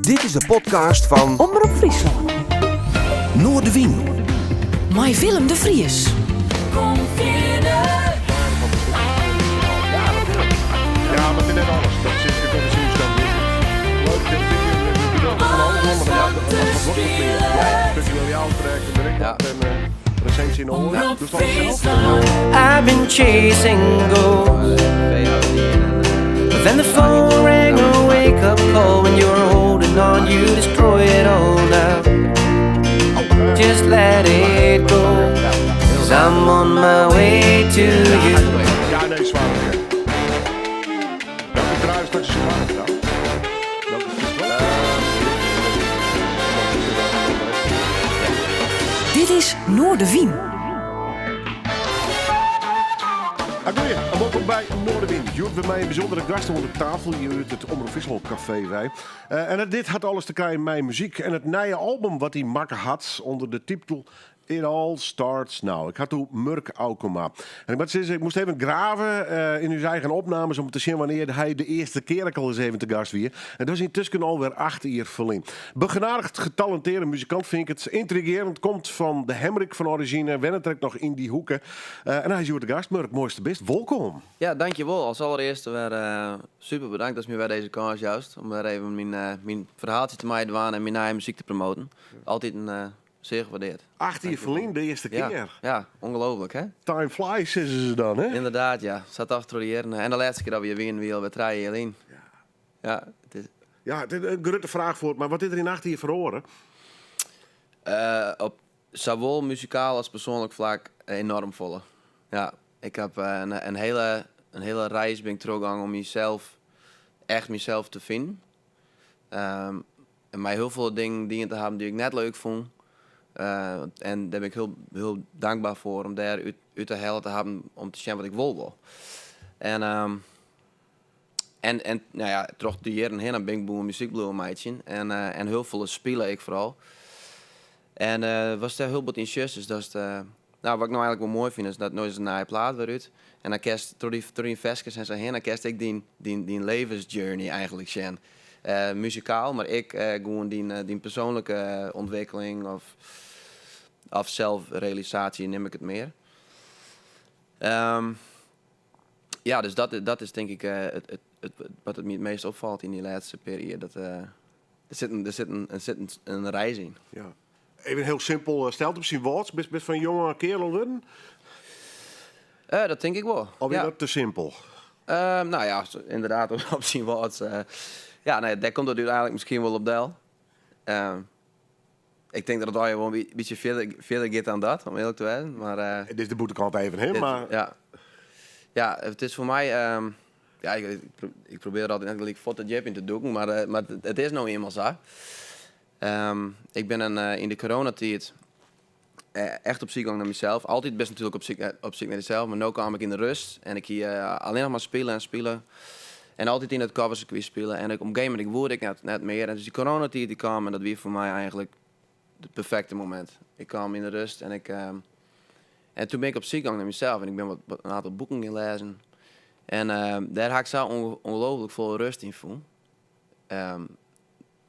Dit is de podcast fan Omrop Fryslân. Noardewyn. Mei Willem de Vries. Kom fierder. Ja, maar het is net alles. Dat zit ik op de dan Leuk, dat vind ik Alles wat te spelen. Stukje jou trekken, ben ik wat. En recensie in de oren. Omrop Doe het alles zelf. Fryslân. I've been chasing ghosts. But then the phone rang, a wake up call. When you're holding on, you destroy it all now. Just let it go. Cause I'm on my way to you. Ja, nee, zwaar. Welke trui is straks zwaar dan? Welke is het? Dit is Noardewyn. Agoeie, en welkom bij Noardewyn. Hjoed by my in bysûndere gast oan de tafel hjir út it Omrop Fryslân Café wei. En dit hat alles te krijen mei muzyk en it nije album wat hy makke hat ûnder de titel It All Starts Now. Ik ha it oer Murk Aukema. En ik moat sizze, ik moast even grave yn ús eigen opnames om te sjen wannear't hy de earste kear ek al ris even te gast wie. En dat is yntusken alwer 8 jier ferlyn. Begenadigd getalenteerde muzikant fyn ik it. Yntrigearjend, komt fan de Hemrik fan orizjine, wennet ek noch yn dy hoeke. En hy is hjoed de gast. Murk, moai datst der bist. Wolkom. Ja, dankjewol. Als allereerste wer super bedankt datst my wer dizze kâns joust om wer even myn ferhaaltsje te meidwaan en myn nije muzyk te promoaten. Altyd in sear gewaardearre. 8 jier ferlyn, de earste Ja, kear. ja, ongelooflijk hè? Time flies, sizze se dan, hè? Ynderdaad, ja. Sa oft troch de jierren. En de lêste kear dat we hjir wienen, wie alwer 3 jier lyn. Ja, it is Ja, it is in grutte fraach foar, mar wat is der yn 8 jier feroare? Op sawol muzikaal as persoanlik flak enoarm folle. Ja, ik ha in hiele reis bin ik trochgong om mysels, echt mysels te finen. En mei hiel folle dingen dien te hawwen dy't ik net leuk fûn. En dêr bin ik hiel, hiel dankber foar om dêr út te helle te hawwen om te sjen wat ik wol wol. En nou ja, troch de jierren hinne bin ik boer muzyk bliuwe meitsjen en hiel folle spile ik foaral. En was dêr hiel bot yn sjochst is dat, nou, wat ik no eigenlik wol moai fyn is dat no is in nije plaat wer út. En dan kinst troch dyn ferskes en sa hinne, dan kinst ek dyn levensjourney eigenlik sjen. Muzikaal, mar ek gewoan dyn persoanlike ûntwikkeling of zelfrealisatie nim ik it mear. Ja, dus dat is tink ik wat it my it meast opfalt yn dy lêste pear jier. Dat der sit in reis yn. Ja. Even hiel simpel steld op syn Wâldsk, bist fan jonge keardel wurden? Dat tink ik wol. Of is Ja. dat te simpel? Nou ja, ynderdaad, op syn Wâldsk. Ja, nee, dêr komt it úteinlik miskien wol op del. Ik tink dat it allegear wol in bytsje fierder giet dan dat, om earlik te wêzen. Mar Dit is de bûtenkant even, hè? dit, Maar ja. Ja, it is foar my, ja, ik probearje altyd net gelyk fuort de djip yn te dûken, mar it is no ienmaal sa. Ik bin yn de coronatiid echt op syk nei mysels. Altyd bist natuerlik op syk nei dysels, mar no kaam ik yn de rêst en ik hie allinnich mar spile en spile. En altyd yn it covercircuit spile. En op in gegeven momint, ik woe it net mear. En dus dy coronatiid dy kaam en dat wie foar my eigenlik it perfekte momint. Ik kaam yn de rêst en doe bin ik op syk nei mysels en ik bin in oantal boeken gean lêzen. En dêr ha ik sa ongelooflik folle rêst yn fûn.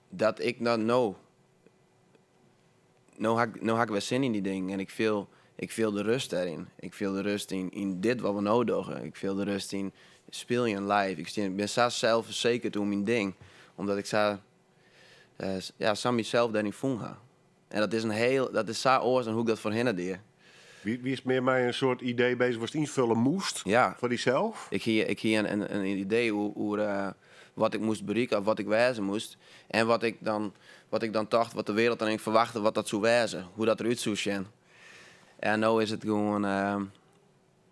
Dat ik dan no, no ha ik wer sin yn dy dingen en ik fiel de rêst dêryn. Ik fiel de rêst yn dit wat we no dogge. Ik fiel de rêst yn spyljen live. Ik bin sa selsfersekerd oer myn ding, omdat ik ja, sa mysels dêryn fûn ha. En dat is sa oars dan hoe't ik dat foarhinne die. Wie is mear mei in soart idee beuzich watst ynfolje moast Ja. foar dysels? Ik hie in idee oer wat ik moast berikke of wat ik wêze moast. En wat ik dan tocht, wat de wereld dan ferwachte, wat dat soe wêze. Hoe't dat derút soe sjen. En no is it gewoan,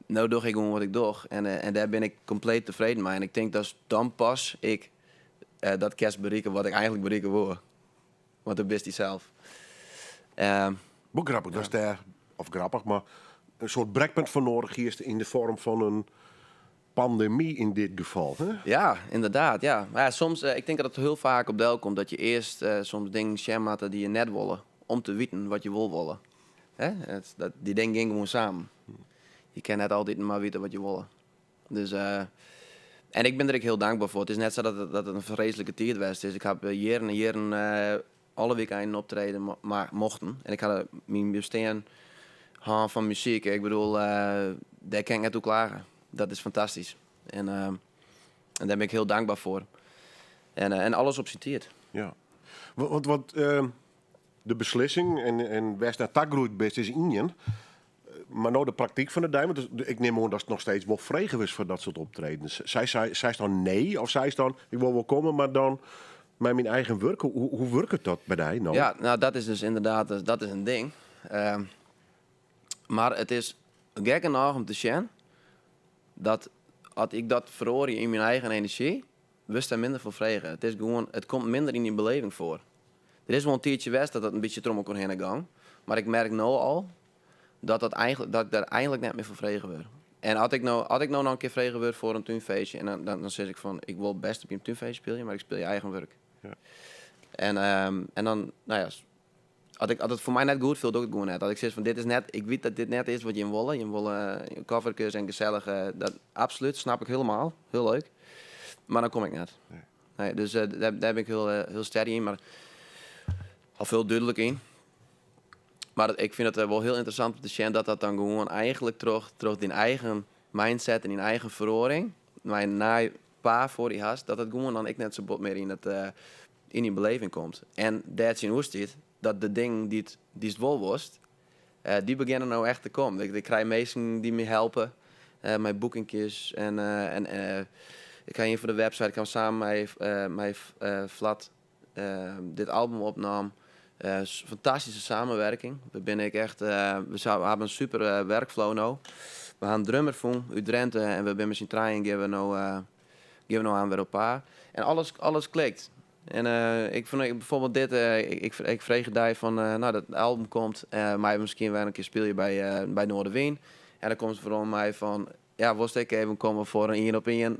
no doch ik gewoan wat ik doch. En dêr bin ik kompleet tefreden mei. En ik tink dat dan pas ik dat kinst berikke wat ik eigenlik berikke wol. Want dan bist dysels. Wol grappich, dat is dêr, of grappich, mar in soart brekpunt foar nedich hiest yn de foarm fan in pandemy yn dit gefal. Hè? Ja, ynderdaad. Ja. Mar ja, soms, ik tink dat it hiel faak op del komt dat je earst soms dingen sjen moatte dy't je net wolle, om te witten wat je wol wolle. Hè? Dy dingen geane gewoan samen. Je kinne net altyd mar witte wat je wolle. Dus En ik bin der ek hiel dankber foar. It is net sa dat it, dat it in freeslike tiid west is. Ik ha jierren en jierren alle wykeinen optreden mar mochten. En ik ha myn bestean hân fan muzyk. Ik bedoel, dêr kin ik net oer klage. Dat is fantastysk. En, en dêr bin ik hiel dankber foar. En, en alles op syn tiid. Ja. Want, want de beslissing en, en wêr'tst nei ta groeid bist is ien. Mar no de praktyk fan de dei, want ik nim oan datst noch steeds wol frege wurdst foar dat soart optredens. Sei, sei, seist dan nee of seist dan ik wol wol komme, mar dan mei myn eigen wurk? Hoe, hoe wurket dat by dy no? Ja, nou dat is dus ynderdaad dat is in ding. Mar it is gek genôch om te sjen dat as ik dat feroarje yn myn eigen enerzjy, wurdst dêr minder foar frege. It is gewoan, it komt minder yn dyn beleving foar. Der is wol in tiidsje west dat dat in bytsje troch mekoar hinne gong, mar ik merk no al dat, dat, eigentlik, dat ik dêr eigentlik net mear foar frege wurd. En as ik no, as ik no noch in kear frege wurd foar in túnfeestje, en dan, dan, dan sis ik fan, ik wol bêst op jim túnfeestje spylje, mar ik spylje eigen wurk. Ja. En, en dan, nou ja, as, ik, as it foar my net goed fielt, doch ik it gewoan net. As ik sis fan, dit is net, ik wit dat dit net is wat jim wolle. Jim wolle coverkes en gesellige, dat absolút, snap ik hielendal. Hiel leuk. Mar dan kom ik net. Nee. Nee, dus dêr, dêr bin ik hiel, hiel steady yn, mar of hiel dúdlik yn. Mar ik fyn it wol hiel ynteressant om te sjen dat dat dan gewoan eigentlik troch, troch dyn eigen mindset en dyn eigen feroaring, mei in nij paad foar dy hast, dat it gewoan dan ek net sa bot mear yn it, yn dyn beleving komt. En dêr tsjinoer stiet dat de dingen dy't dy'tst wol wolst, dy begjinne no echt te kommen. Ik, ik krij minsken dy't my helpe mei boekinkjes en, en ik ha ien foar de website, ik ha samen mei, mei Vlad dit album opnaam. Fantastyske samenwerking. We binne ek echt, we hawwe in super workflow no. We ha in drummer fûn út Drenthe en we binne mei syn trijen gean we no, gean we no oan wer op paad. En alles, alles klikt. En ik fûn bijvoorbeeld dit, ik, ik frege dy fan, nou dat album komt, meie we miskien wer in kear spylje by, by Noardewyn. En dan komt se werom mei fan, ja, wolst ek even komme foar in ien op ien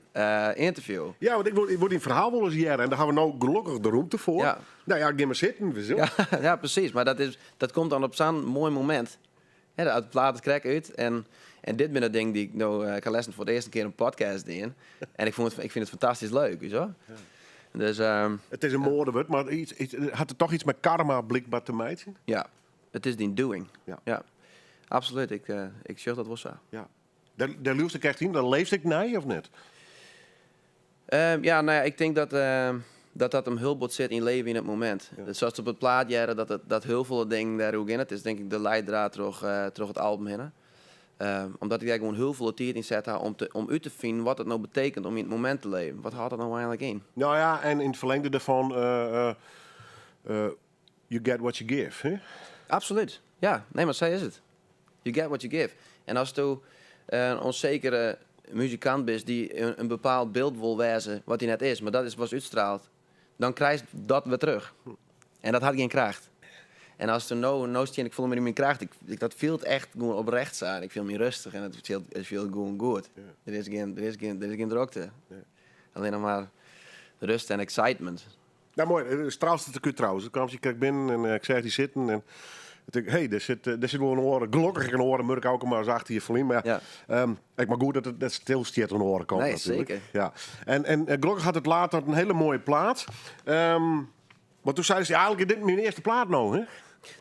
interview? Ja, want ik wol, ik wol dyn ferhaal wol ris hearre en dêr hawwe we no gelokkich de rûmte foar. Ja. Nou ja, gean mar sitten, we sille. Ja, ja, presys. Mar dat, is, dat komt dan op sa'n moai momint. Hè, de plaat is krekt út en, en dit binne de dingen dy't ik no... Ik ha lêsten foar de earste kear in podcast dien. En ik, fûn it, ik fyn it fantastysk leuk, weet je wel. Dus, It is in moadewurd, mar iets, iets, hat it toch iets mei karma blykber te meitsjen? Ja, it is dyn doing. Ja. Ja. Absolút, ik, ik sjoch dat wol sa. Ja. Dêr, dêr leaust ek echt yn? Dêr leefst ek nei, of net? Ja, nou ja, ik tink dat, dat dat him hiel bot sit yn leven yn it momint. Ja. Sa't op it plaat hearre, dat, it, dat hiel folle dingen dêroer gean. It is tink ik de leidraad troch, troch it album hinne. Omdat ik dêr gewoan hiel folle tiid yn set ha om, te, om út te finen wat it no betekent om yn it momint te leven. Wat hâldt dat no eigentlik yn? Nou ja, en yn it ferlingde dêrfan, you get what you give, hè? Absolút, ja. Nee, mar sa is it. You get what you give. En asto in ûnsekere muzikant bist dy't in bepaald byld wol wêze wat dy net is, mar dat is watst útstraalt, dan krijst dat wer terug. En dat hat gjin kracht. En asto no, no stean ik folle mear yn myn kracht. Ik, ik, dat fielt echt gewoan oprecht sa. En ik fiel my rêstich en it fielt, it fielt gewoan goed. Der is gjin, der is gjin, der is gjin drokte. Allinnich mar rêst en excitement. Nou, moai. Straalst it ek út trouwens. Toen kaam se krekt binnen en ik seach dy sitten en ik tink, hey, dêr sit, dêr sit wol in oare, gelokkich ek in oare Murk Aukema as acht jier ferlyn. Mar ja, ek mar goed dat it net stil stiet oan de oare kant Nee, natuerlik. seker. Ja. En, en gelokkich hat it laat tot in hiele moaie plaat. Want toen seidest, ja, eigentlik is dit myn earste plaat no, hè?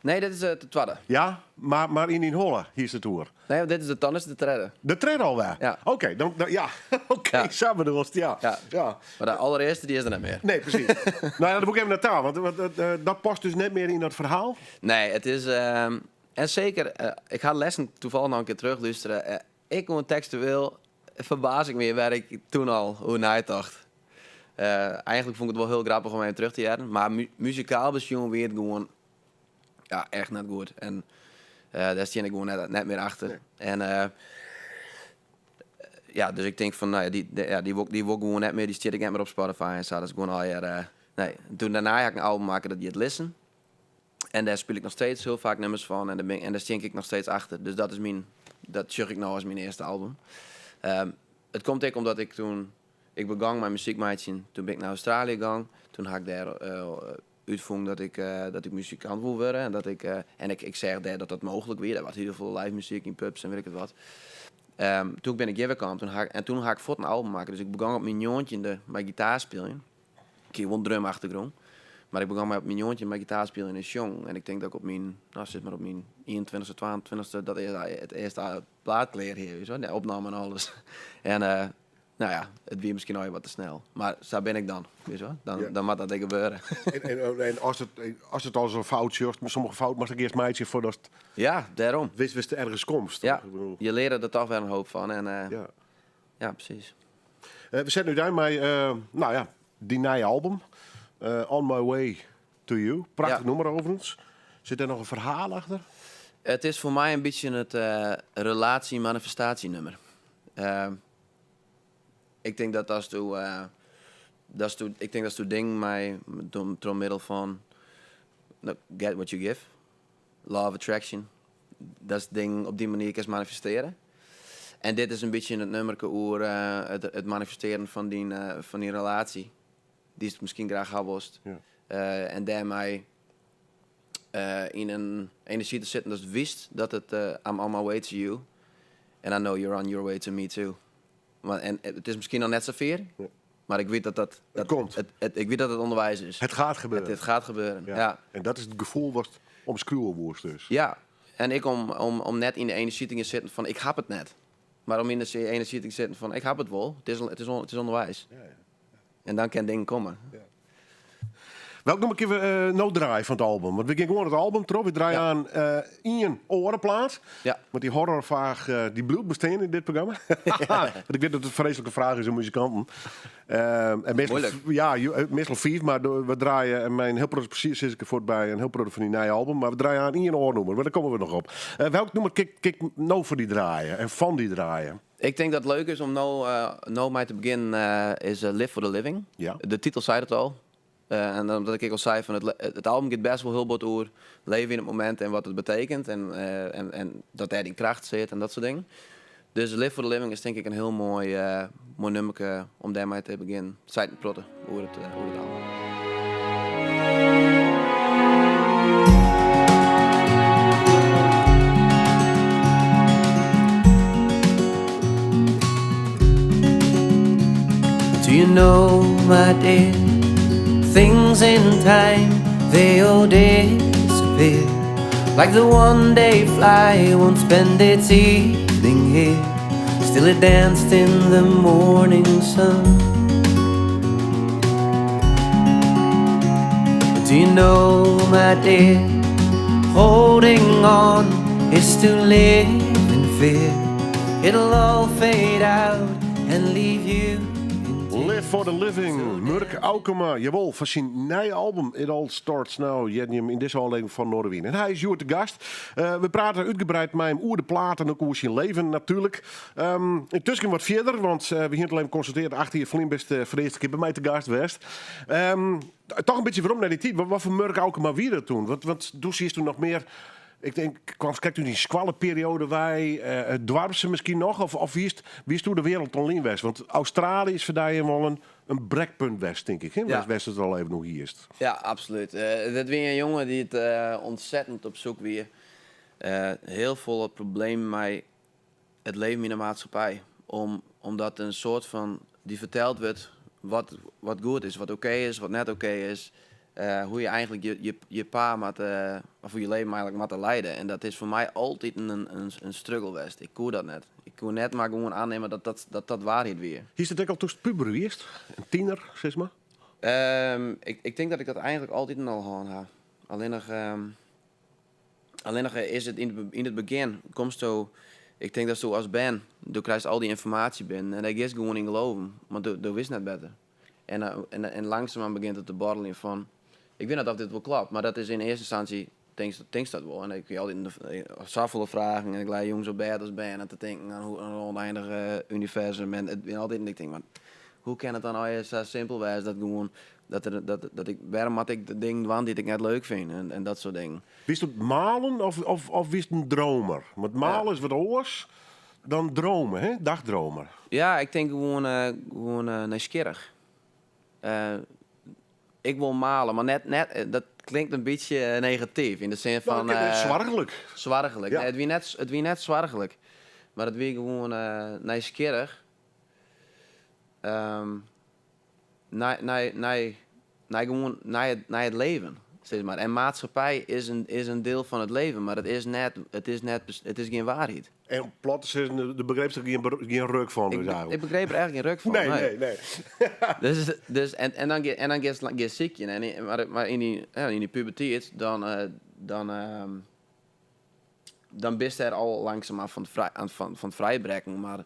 Nee, dit is de twadde. Ja, mar, mar yn dyn holle hiest it oer. Nee, want dit is de, dan is it de tredde. De tredde alwer? Ja. Oké, dan, dan, ja. Oké, Ja. sa bedoelst, ja. Ja. Ja. Mar de alderearste die is der net mear. Nee, presys. Nou ja, dêr wol ik even nei ta, want, want dat past dus net mear yn dat ferhaal. Nee, it is... en seker, ik ha lêsten tafallich noch in kear teruglustere. Ik gewoan tekstueel ferbaas ik my wêr't ik toen al oer neitocht. Eigentlik fûn ik it wol hiel grappich om even terug te hearren. Mar muzikaal besjoen wie it gewoan ja, echt net goed. En dêr stean ik gewoan net, net mear achter. Nee. En ja, dus ik tink fan, nou ja, dy, dy, ja, dy wol, dy wol gewoan net mear, dy stiet ek net mear op Spotify en sa. Dat is gewoan allegear, nee. En toen dêrnei ha ik in album makke dat hjit Listen. En dêr spyl ik noch steeds hiel faak nûmers fan en dêr bin, en dêr stean ik noch steeds achter. Dus dat is myn, dat sjoch ik no as myn earste album. It komt ek omdat ik toen, ik begong mei muzyk meitsjen, toen bin ik nei Australië gong. Toen ha ik dêr útfûn dat ik, dat ik muzikant woe wurde en dat ik, en ik, ik seach dêr dat dat mooglik wie. Der waard hiel folle live muzyk yn pubs en wit ik it wat. Toen bin ik hjir wer kaam, toen ha, en toen ha ik fuort in album makke. Dus ik begûn op myn njoggentjinde mei gitaarspyljen. Ik hie wol in drumachtergrûn. Mar ik begûn mei op myn njoggentjinde mei gitaarspyljen en sjongen. En ik tink dat ik op myn, no sis mar op myn ienentweintichste, twaentweintichste dat it earste plaat klear hie, weet je wel. Opnommen en alles. En nou ja, it wie miskien al wat te snel. Mar sa bin ik dan, weet je wel. Dan, dan moat dat ek gebeure. En as it al sa'n fout sjochst, mar sommige fouten moatst ek earst meitsje foardatst Ja, dêrom. witst wêr'tst ergens komst. Ja, Ik bedoel, je leare der toch wer in hoop fan. En ja, presys. We setten útein mei, nou ja, dyn nije album, On My Way To You. Prachtich nûmer overigens. Sit dêr noch in ferhaal achter? It is foar my in bytsje it relatie-manifestatienummer. Ik tink dat asto, datsto, ik tink datsto dingen mei troch middel fan get what you give, law of attraction, datst dingen op dy manier kinst manifestearje. En dit is in bytsje it nummerke oer it manifestearjen fan dyn, fan dyn relaasje, dy'tst miskien graach ha wolst. En dêrmei yn in enerzjy te sitten datst witst dat it I'm on my way to you and I know you're on your way to me too. Maar, en it is miskien noch net safier, mar ik wit dat dat, dat komt. Ik wit dat it ûnderweis is. Het gaat gebeuren. Het gaat gebeuren, ja. En dat is it gefoel watst omskriuwe woest dus. Ja, en ek om net yn de enerzjy te gean sitten fan ik ha it net. Mar om yn de enerzjy te gean sitten fan ik ha it wol, it is ûnderweis. En dan kin dingen komme. Welk nûmer kinne we no draaie fan it album? Want we gean gewoan it album troch. We draaie oan ien oare plaat. Want dy horrorfraach dy bliuwt bestean yn dit programma. Want ik wit dat it in freeslike fraach is oan muzikanten. En meastal, Moeilijk. Ja, meastal fiif, mar we draaie mei in hiel protte plezier sis ik der fuort by in hiel protte fan dyn nije album. Mar we draaie oan ien oar nûmer, mar dêr komme we noch op. Welk nûmer kin ik no foar dy draaie en fan dy draaie? Ik tink dat it leuk is om no mei te begjinnen is Live for the Living. De titel seit it al. En omdat ik ek al sei fan it album giet bêst wol hiel bot oer leve yn it momint en wat it betekent en dat dêr dyn kracht sit en dat soart dingen. Dus Live for the Living is tink ik in hiel moai moai nummerke om dêrmei te begjinnen. Seit in protte oer it oer it album. Do you know, my dear, things in time, they all disappear. Like the one day fly won't spend its evening here. Still it danced in the morning sun. Do you know, my dear, holding on is to live in fear. It'll all fade out and leave you in tears. Live for the Living, Murk Aukema, jawol, fan syn nije album It All Starts Now hearden jim yn dizze ôflevering fan Noardewyn. En hy is hjoed te gast. We prate útgebreid mei him oer de plaat en ek oer syn leven natuerlik. Yntusken wat fierder, want we hiene it al even konstatearre, 8 jier ferlyn bist foar de earste kear by my te gast west. Toch in bytsje werom nei dy tiid. Wat foar Murk Aukema wie dat toen? Want doe siest toen noch mear, ik tink, kwamst krekt út dyn skoalleperioade wei, it doarpse miskien noch, of wiest, wiest oer de wereld online west? Want Australië is foar dy wol in brekpunt west, tink ik, hè? Wêr'tst it al even oer hiest. Ja, absolút. Dat wie in jonge dy't ontzettend op zoek wie. Hiel folle problemen mei it leven yn de maatskippij. Omdat in soart fan dy ferteld wurdt wat, wat goed is, wat oké is, wat net oké is. Hoe je eigentlik je pa moat, of hoe je leven eigentlik moatte leide. En dat is foar my altyd in struggle west. Ik koe dat net. Ik koe net mar gewoan oannimme dat dat, dat, dat waarheid wie. Hiest it ek al doe'tst puber wiest? In tiener, sis mar? Ik tink dat ik dat eigentlik altyd al hân ha. Allinnich, allinnich is it yn it begjin, komsto, ik tink datsto as bern, do krijst al dy ynformaasje binnen en dêr giest gewoan yn geloven, want do witst net better. En langsumoan begjint it te borreljen fan, ik wit net oft dit wol klopt, mar dat is yn earste ynstânsje, tinkst dat wol. En ik hie altyd safolle fragen en ik lei jûns op bêd as bern en te tinken oan hoe in ûneinich universum en it wie altyd, ik tink, mar hoe kin it dan allegear sa simpel wêze dat gewoan, dat der, dat, dat ik, wêrom moat ik de dingen dwaan dy't ik net leuk fyn en dat soart dingen. Wiest it malen of wiest in dromer? Want malen is wat oars dan drome, hè? Dagdromer. Ja, ik tink gewoan nijsgjirrich. Ik wol male, mar net, dat klinkt in bytsje negatyf yn de sin fan. No, soarchlik. Soarchlik. Nee, it wie net, it wie net soarchlik. Mar it wie gewoan nijsgjirrich. Nei, nei, nei, nei gewoan nei it, nei it leven, sis mar. En maatschappij is in diel fan it leven, mar it is net, it is net, it is gjin waarheid. En plat te sizzen, dêr begreepst der gjin ruk fan dus Ik eigentlik. begreep der echt gjin ruk fan, Nee, nee. nee, nee. Dus, dus, en dan, en dan giest sykjen. En, mar yn dy, ja, yn dy puberteit, dan, dan bist dêr al langsumoan fan it frij, fan it frijbrekken. Mar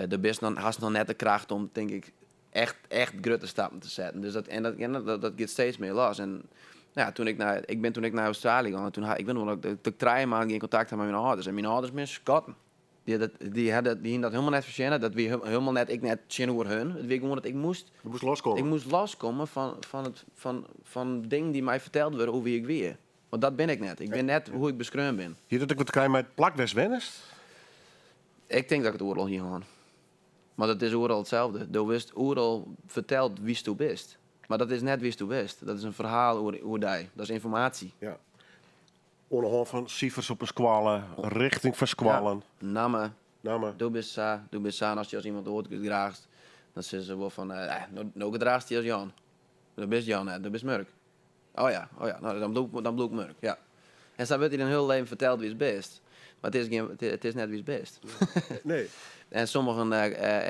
do bist noch, hast noch net de kracht om, tink ik, echt, echt grutte stappen te setten. Dus dat, en dat, en dat, dat giet steeds mear los. En ja, toen ik nei, ik bin toen ik nei Australië gien, toen ha, ik wit noch wol dat ik 3 maanden gjin kontakt ha mei myn âlders. En myn âlders binne skatten. Die, dat, die, hadden, die hienen dat hielendal net fertsjinne. Dat wie hielendal net, ik net tsjinoer hun. It wie gewoan dat ik moast Je moast loskomme. Ik moast loskomme fan dingen dy't my ferteld wurde oer wa't ik wie. Want dat bin ik net. Ik bin net hoe't ik beskreaun bin. Hie dat ek wat te krijen mei it plak wêr'tst wennest? Ik tink dat ik it oeral hie hân. Mar dat is oeral itselde. Do wurdst oeral ferteld wiesto bist. Mar dat is net wiesto bist. Dat is in ferhaal oer dy. Dat is ynformaasje. Ja. Oan de hân fan sifers op in skoalle, rjochting fan skoallen. Ja. Namme. Namme. Do bist sa, do bist sa. En ast dy as iemand oars gedraachst, dan sizze se wol fan, no gedraachst dy as Jan. Do bist Jan net, do bist Murk. Oh ja, oh ja, no, dan bliuw ik Murk, ja. En sa wurdt dy dyn hiele leven ferteld wie'tst bist. Mar it is gjin, it is net wie'tst bist. Nee. En sommigen,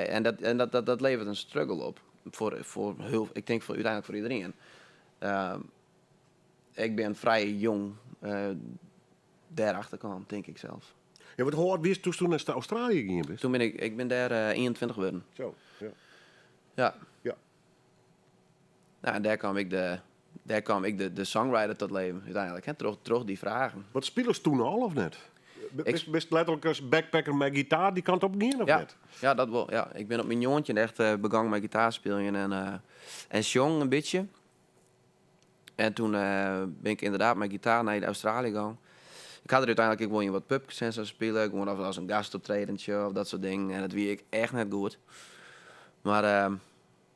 en dat, en dat, dat, dat leveret in struggle op. Foar, foar hiel, ik tink foar, úteinlik foar iderien. Ik bin frij jong dêrachter kaam, tink ik sels. Ja, want hoe âld wiest doe'tst toen nei Australië gien bist? Toen bin ik, ik bin dêr 21 wurden. Zo, ja. Ja. Ja. Nou, en dêr kaam ik de, dêr kaam ik de songwriter tot leven, úteinlik, hè, troch dy fragen. Wat spilest toen al, of net? Ik Bist letterlik as backpacker mei gitaar dy kant op gien, of Ja. net? Ja, dat wol. Ja. Ik bin op myn njoggentjin echt begûn mei gitaarspyljen en sjongen in bytsje. En toen bin ik ynderdaad mei gitaar nei Australië gien. Ik ha der úteinlik ek wol yn wat pubkes en sa spile, gewoan as in gastoptredentsje of dat soart dingen. En dat wie ek echt net goed. Mar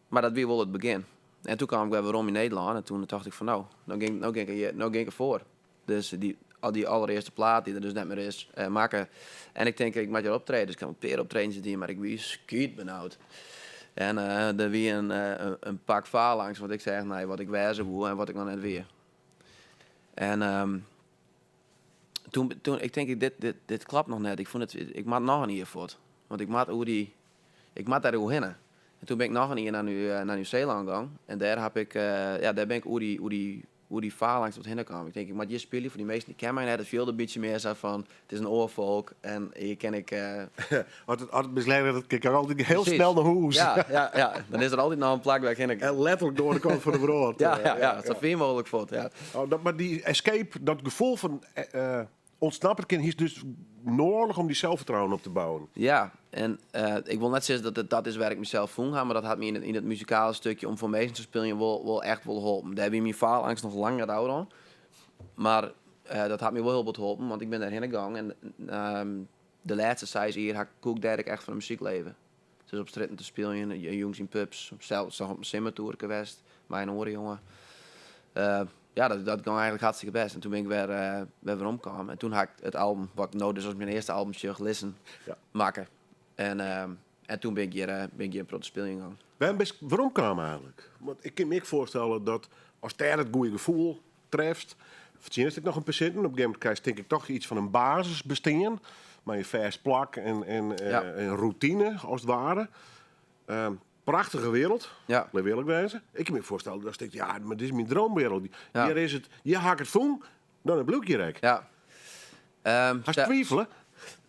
dat wie wol it begjin. En toen kaam ik wer werom yn Nederlân en toen tocht ik fan no, no gean, no gean ik hjir, no gean ik derfoar. Dus dy, al dy allerearste plaat dy't der dus net mear is, makke. En ik tink, ik moat hjir optrede. Dus ik ha in pear optredens dien, mar ik wie skytbenaud. En der wie in pak faalangst, want ik seach nei wat ik wêze woe en wat ik noch net wie. En toen, ik tink, dit kloppet noch net. Ik fûn it, ik moat noch in jier fuort. Want ik moat oer dy, ik moat dêr oerhinne. En toen bin ik noch in jier nei Nieuw-Seelân gien. En dêr hab ik, ja, dêr bin ik oer dy faalangst wat hinne kaam. Ik tink, ik moat hjir spylje foar dy minsken, dy kenne my net. It fielde in bytsje mear sa fan, it is in oar folk en hjir kin ik, As it mislearret, dan kin ik altyd hiel Precies. snel nei hûs. Ja, ja, ja. Dan is der altyd noch in plak wêr ik hinne kin. En letterlik de oare kant fan de wrâld. Ja, ja, ja, sa fier mooglik fuort, ja. Oh, dat, mar dy escape, dat gefoel fan ûntsnappe kin, is dus nedich om dy selsfertrouwen op te bouwen. Ja, en ik wol net sizze dat it dat is wêr't ik mysels fûn ha, mar dat hat my yn it muzikale stikje om foar minsken te spyljen wol echt wol holpen. Dêr wie myn faalangst noch lang net ôf dan. Mar dat hat my wol hiel bot holpen, want ik bin dêrhinne gong en de lêste 6 jier ha ik koe ik dêr ek echt fan de muzyk leve. Dus op strjitten te spyljen, jûns yn pubs, sels op in simmertoerke west mei in oare jonge. Ja, dat gong eigentlik hartstikke bêst. En toen bin ik wer weromkaam. En toen ha ik it album, wat ik no dus as myn earste album sjoch, Listen, makke. En toen bin ik hjir in protte spyljen gien. Wêrom bist weromkaam eigentlik? Want ik kin my ek foarstelle dat as dêr it goede gefoel trefst, fertsjinst ek noch in pear sinten. Op een gegeven moment krijst tink ik toch iets fan in basisbestean, mei in fêst plak en rûtine, as it ware. Prachtige wereld, laat earlik wêze. Ik kin my foarstelle dat ik ja, mar dit is myn droomwereld. Hjir is it, hjir ha ik it fûn, dan bliuw ik hjir ek. Hast twivele?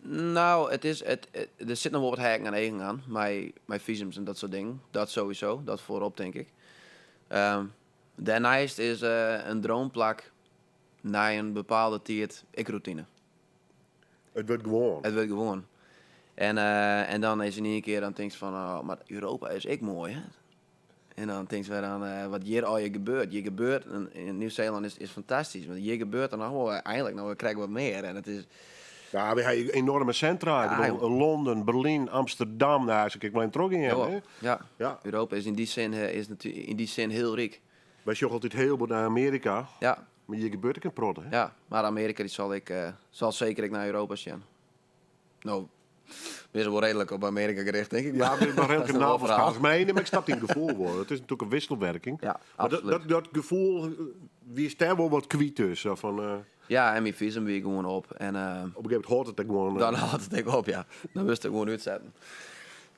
Nou, het is, het, het, der sit noch wol wat heakken en eagen oan, mei visums en dat soart dingen. Dat sowieso, dat foarop, tink ik. Dêrneist is in droomplak nei in bepaalde tiid ek rûtine. It wurdt gewoan. It wurdt gewoan. En dan is yn ien kear, dan tinkst fan, oh, mar Europa is ek moai, hè? En dan tinkst wer oan wat hjir allegear gebeurt. Hjir gebeurt, in Nieuw-Zeeland is fantastysk, want hjir gebeurt der noch wol eigentlik noch krekt wat mear. En it is Ja, we ha enorme sintra. Ik bedoel, Londen, Berlyn, Amsterdam, nou, as ik mar even trochgean, hè? Ja. Europa is in dy sin, is in dy sin hiel ryk. Wy sjogge altyd hiel bot nei Amearika. Mar hjir gebeurt ek in protte, hè? Ja, mar Amearika dy sal ik, sal seker ek nei Europa sjen. No. Is wol reedlik op Amearika gericht, tink ik. Ja, maar Dat redelijk is een een oar verhaal. navelstaars. Maar nee, maar ik snap die gevoel wel. Het is natuurlijk een wisselwerking. Ja, Maar dat, absoluut. dat gevoel, wie is daar wel wat kwijt dus? Zo van, Ja, en mijn visum wie gewoon op. En op een gegeven moment hoort het er gewoon. dan had het ik op, ja. Dan moest ik gewoon uitzetten.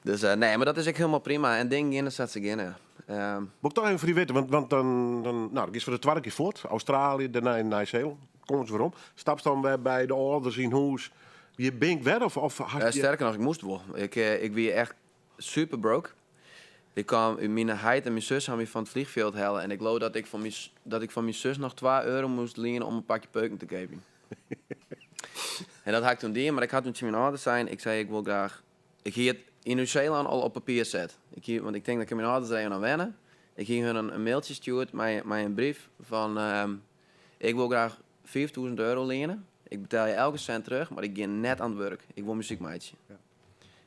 Dus nee, maar dat is ook helemaal prima. En dingen in zet ze in. Moet ik toch even voor die weten, want dan, nou, dat is voor de tweede keer voort. Australië, daarna in Nieuw-Zeeland. Kom eens weer om. Stap dan weer bij de ouders in huis. Je bent weer of had je- Sterker nog, ik moest wel. Ik was echt super broke. Ik kwam, mijn heid en mijn zus hadden me van het vliegveld halen. En ik geloof dat ik van mijn zus nog 2 euro moest lenen om een pakje peuken te kopen. En dat had ik toen die, maar ik had toen tegen mijn ouders zijn. Ik zei, ik wil graag... Ik hier het in Nieuw-Zeeland al op papier zet. Ik hier, want ik denk dat ik mijn ouders er aan wennen. Ik ging hun een mailtje stuurt met een brief van... ik wil graag 5000 euro lenen. Ik betaal je elke cent terug, maar ik ga net aan het werk. Ik wil muziekmaatje.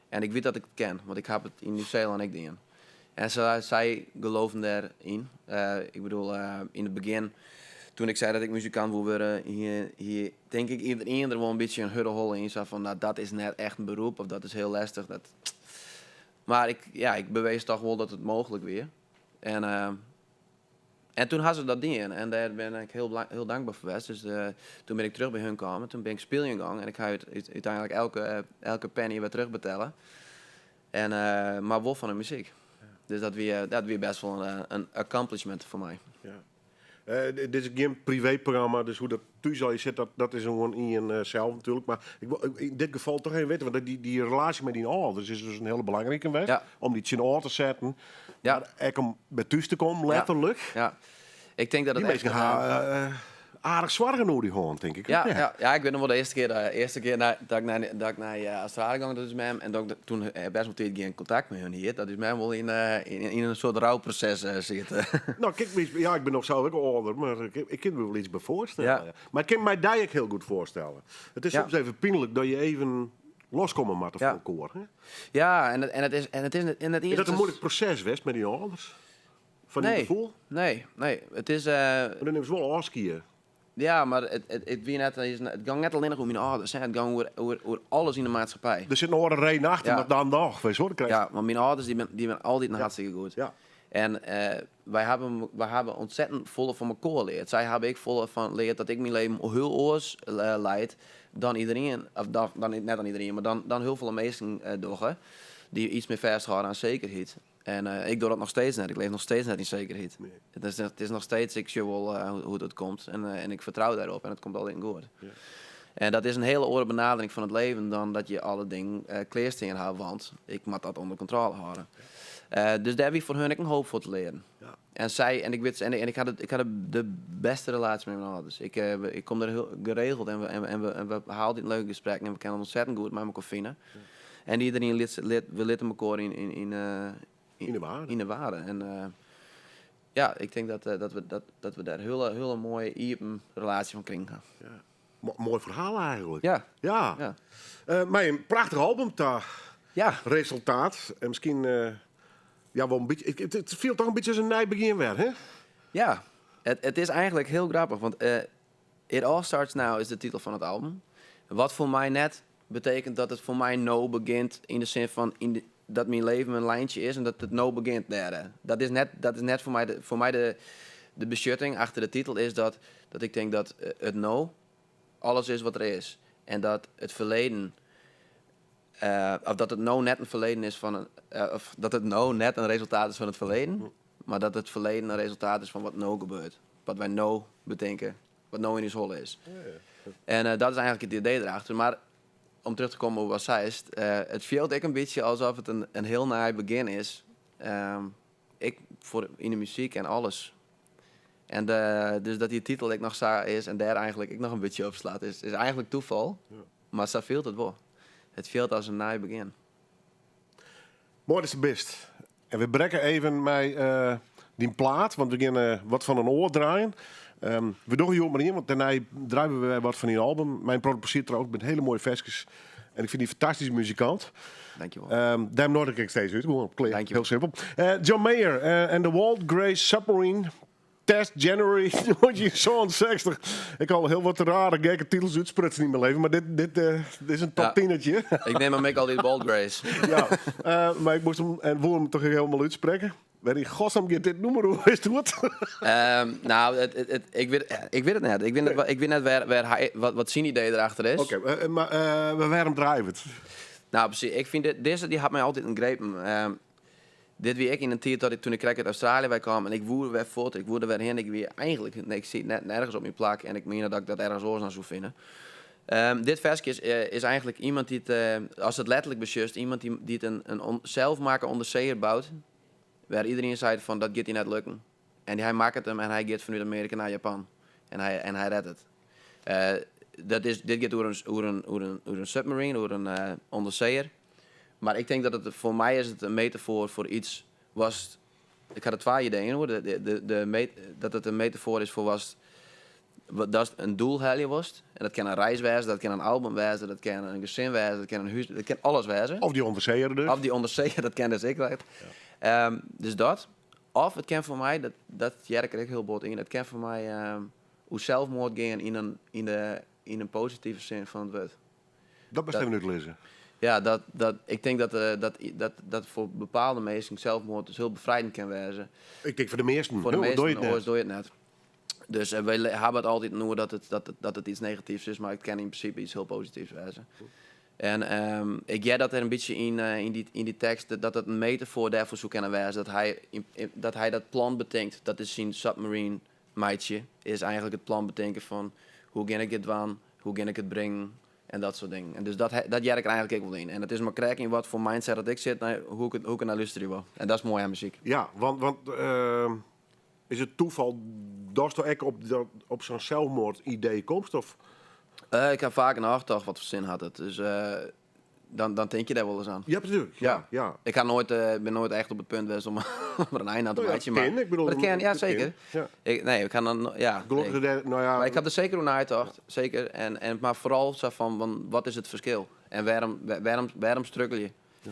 En ik weet dat ik het ken, want ik heb het in Nieuw-Zeeland ook gedaan. En zij geloofden daarin. Ik bedoel, in het begin, toen ik zei dat ik muzikant wil worden, hier denk ik iedereen er wel een beetje een huddelhol in zat van, nou, dat is net echt een beroep of dat is heel lastig. Dat... Maar ik bewees toch wel dat het mogelijk weer. En toen hadden ze dat ding en daar ben ik heel dankbaar voor geweest. Dus toen ben ik terug bij hun gekomen, toen ben ik spelen gegaan en ik ga uiteindelijk elke penny weer terugbetalen. En maar wel van de muziek. Dus dat weer best wel een accomplishment voor mij. Ja. Dit is geen privéprogramma, dus hoe dat thuis al je zit, dat is gewoon in je zelf natuurlijk. Maar ik wil in dit geval toch even weten, want die relatie met die ouders is dus een hele belangrijke weg. Om die in oor te zetten. Maar ook om bij thuis te komen, letterlijk. Ja. Ik denk dat het Die echt mensen gaan, aardig zwaar door die hand, denk ik. Ja, ja. Ja, ik weet nog wel de eerste keer, de eerste keer na, dat ik naar, dat ik naar Australië ging, dat is met hem. En dat ik toen best wel tijd geen contact met hun hier. Dat is mij wel in een soort rouwproces zitten. Nou, kijk, ja, ik ben nog zo ook ouder, maar ik kan me wel iets bij voorstellen. Maar ik kan mij daar ook heel goed voorstellen. Het is soms even pijnlijk dat je even loskomen moet van elkaar, hè? Ja, en het, en het is, en het is, en het Is dat een is moeilijk proces, West, met die ouders? Van die Nee. gevoel? Nee, nee. Het is, Maar dan nemen ze wel afskiën. Ja, maar het ging net alleen nog om mijn ouders. Hè. Het ging over alles in de maatschappij. Er zit nog een reden achter, maar dan nog. Weet je wat, dan krijg je Ja, want mijn ouders die zijn altijd nog hartstikke goed. En wij hebben ontzettend volle van elkaar geleerd. Zij hebben ik volle van geleerd dat ik mijn leven heel oors leid dan iedereen. Of dan, dan, net dan iedereen, maar dan heel veel mensen doen, die iets meer vasthouden aan zekerheid. En ik doe dat nog steeds net. Ik leef nog steeds net in zekerheid. Het is nog steeds, ik zie wel hoe dat komt. En ik vertrouw daarop en het komt altijd goed. En dat is een hele andere benadering van het leven dan dat je alle dingen kleersteen houdt, want ik moet dat onder controle houden. Dus daar heb ik voor hun ook een hoop voor te leren. En zij, en ik weet, en, en ik had het, ik had de beste relatie met mijn ouders. Ik kom daar heel geregeld en we haalden dit leuke gesprek en we kennen ontzettend goed met elkaar vinden. En iedereen we litten elkaar In de waarde. in de waarde. En ik denk dat we daar een hele mooie, open relatie van krijgen. Ja. Mooi verhaal eigenlijk. Maar een prachtig album daar. Resultaat. En misschien, ja, wel een beetje, ik, het, het viel toch een beetje als een nieuw begin weer, hè? Ja, het is eigenlijk heel grappig. Want It All Starts Now is de titel van het album. Wat voor mij net betekent dat het voor mij no begint in de zin van in de, dat mijn leven een lijntje is en dat het no begint daar. Hè. Dat is net, dat is net voor mij de, voor mij de, de beschutting achter de titel is dat ik denk dat het no alles is wat er is. En dat het verleden, of dat het no net een verleden is van een of dat het no net een resultaat is van het verleden, maar dat het verleden een resultaat is van wat no gebeurt. Wat wij no bedenken, wat no in ons holle is. En dat is eigenlijk het idee erachter. Maar om terug te komen op wat zij is, het viel ik een beetje alsof het een heel naai begin is. Ik voor in de muziek en alles. En dus dat die titel ik nog zo is en daar eigenlijk ik nog een beetje op slaat, is eigenlijk toeval. Maar zo viel het wel. Het viel als een naai begin. Mooi is het best. En we breken even met die plaat, want we gaan wat van een oor draaien. We doen hier maar in, want daarna draaien we weer wat van die album. Mijn produceert trouwens met hele mooie versjes. En ik vind die fantastische muzikant. Dankjewel. Daarom nodig ik steeds uit. Gewoon op kleed. Dankjewel. Heel simpel. John Mayer en de Walt Grace Submarine. Test January 1967. Ik ha al hiel wat rare, gekke titels útsprutsen yn myn leven, mar dit, dit, eh, dit is in top Ja. tienetje. Ik neam him ek altyd Walt Grace. Ja, mar ik moast him en woe him toch hielendal útsprekke. Wêr yn godsnaam giet dit nûmer oer, witst it? No, it, ik wit it net. Ik wit net wêr, wêr hy, wat syn idee derachter is. Oké, mar wêrom draaie we it? No, presys. Ik fyn dit, dizze dy hat my altyd grepen. Dit wie ek yn in tiid dat ik, toen ik krekt út Australië wei kaam en ik woe wer fuort, ik woe der wer hinne. Ik wie eigentlik, nee, ik siet net nergens op myn plak en ik miende dat ik dat ergens oars dan soe fine. Dit ferske is eigentlik iemand dy't, ast it letterlik besjochst, iemand dy't in selsmakke ûnderseeër bout, wêr iderien seit fan dat giet dy net lukken. En hy makket him en hy giet fanút Amearika nei Japan. En hy rêdt it. Dit giet oer in submarine, oer in ûnderseeër. Mar ik tink dat it, foar my is it in metafoar foar yts watst, ik ha der twa ideeën oer, dat it in metafoar is foar watst, datst in doel helje wolst. En dat kin in reis wêze, dat kin in album wêze, dat kin in gesin wêze, dat kin in hûs, dat kin alles wêze. Of dy ûnderseeër dus. Of dy ûnderseeër, dat kin dus ek. Dus dat. Of it kin foar my, dat hear ik der ek hiel bot yn, it kin foar my oer selsmoard gean yn in positive sin fan it wurd. Dat moatst even útlizze. Ja, ik tink dat foar bepaalde minsken selsmoard dus hiel befrijend kin wêze. Ik tink foar de measten. Foar de Oars measten, doe je it net. oars doe je it net. Dus wy hawwe it altyd oer dat it yts negatyfs is, mar it kin yn prinsipe yts hiel posityfs wêze. En ik hear dat der in bytsje yn dy tekst, dat it in metafoar dêrfoar soe kinne wêze, dat hy dat plan betinkt, dat is syn submarine meitsje, is eigentlik it plan betinken fan hoe gean ik dit dwaan, hoe gean ik it bringen en dat soart dingen. En dus dat hear ik der eigentlik ek wol yn. En it is mar krekt yn wat foar mindset dat ik sit, nei, hoe ik it nei lústerje wol. En dat is moai oan muzyk. Ja, want is it tafal datsto ek op sa'n selsmoard-idee komst? Of? Ik ha faak neitocht wat foar sin hat it. Dus dan tink je dêr wolris oan. Ja, natuerlik. Ja, ja. Ik bin noait echt op it punt west om der in ein oan te No ja, meitsjen, kin, maar ik bedoel, maar it kin, ja, it kin. zeker. Ja. Ik, nee, ik ha dan, ja, Gelokkich nee. dat, no ja. Mar ik ha der seker oer neitocht, seker. Maar foaral sa fan, want wat is it ferskil? En wêrom strukkelje je?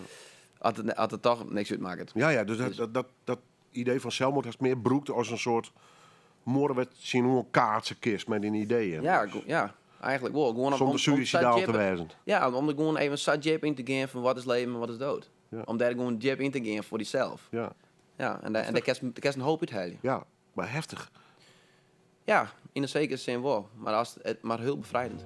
As it dochs niks útmakket. Ja, dus dat idee fan selsmoard hast mear brûkt as in soart moarn tsjin kaatse kinst mei dyn ideeën. Ja, eigentlik wol. Gewoan Sûnder om suïsidaal sa te djip wêzen. Ja, om der gewoan even sa djip yn te gean fan wat is leven en wat is dood. Om dêr gewoan djip yn te gean foar dysels. Ja, en dêr kinst in hoop úthelje. Ja, mar heftich. Ja, yn in sekere sin wol. Mar hiel befrijend.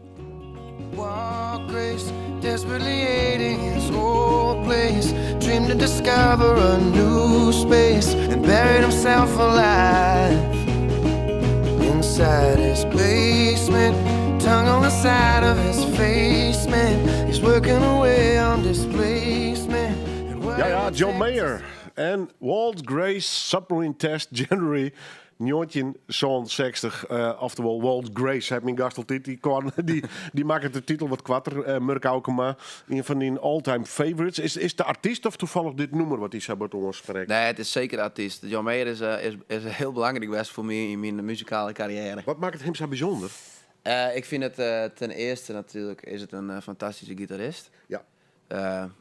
Walt Grace, desperately hating his old place, dreamed to discover a new space and buried himself alive inside his basement. Tongue on the side of his face, man. He's working away on displacement. And what Ja, it John takes Mayer en Walt Grace Submarine Test January 1967. Oftewol Walt Grace, hat myn gast altyd. Dy makket de titel wat koarter. Murk Aukema, ien fan dyn all-time favorites. Is de artyst of tafallich dit nûmer wat dy sa bot oansprekt? Nee, it is seker de artyst. John Mayer is hiel belangryk west foar my yn myn muzikale karriêre. Wat makket him sa bysûnder? Ik fyn it ten earste natuerlik is it in fantastyske gitarist.